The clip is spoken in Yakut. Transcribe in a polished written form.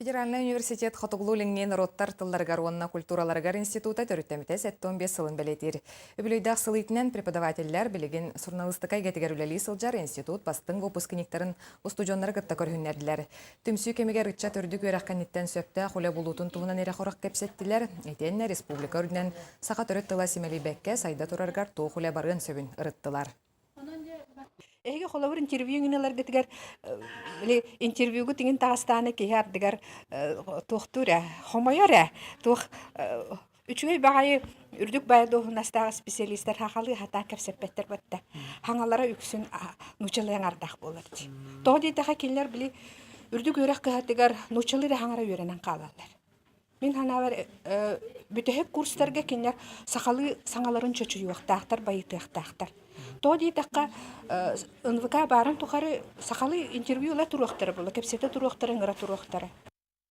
Федеральнай университет Хотугулуу-Илиҥҥи норуоттар тылларыгар уонна культураларыгар института төрүттэммитэ 75 сылын бэлиэтиир. Үбүлүөйдээх сыл иитинэн преподавателлэр билигин суруналыыстыка эйгэтигэр үлэлии сылдьар институт бастыҥ выпускниктарын устудьуоннары кытта көрүһүннэрдилэр. Түмсүү кэмигэр ыччат үрдүк үөрэх кэнниттэн сөптөөх үлэ булуутун туһунан ирэ-хорох кэпсэттилэр. Итиэннэ республика үрдүнэн саха төрүт тыла симэлийбэккэ сайда турарыгар туох үлэ барыан сөбүн ырыттылар. Эһиги холобур интервью ыларгытыгар били интервьюгу тиҥин таҕыстааны киһи ардыгар туохтуур ээ хомойор ээ туох үчүгэй баҕайы үрдүк баайы дуоһунастаах специалистар хахалыы хатаан кэпсэппэттэр батта хаҥалара үксүн нуучалыы аҥардаах буолар дии тоҕо диэтэхэ кинилэр били үрдүк үөрэх кыһатыгар нуучалыы эрэ хаҥара үөрэнэн хаалаллар. Мин санаабар, бүтэһик курстарга кинилэр сахалыы саҥаларын чочуйуохтаахтар, байытыахтаахтар. Тоҕо диэтэххэ, НВК баарын тухары сахалыы интервью ыла туруохтара буолла, кэпсэтэ туруохтара, ыҥыра туруохтара.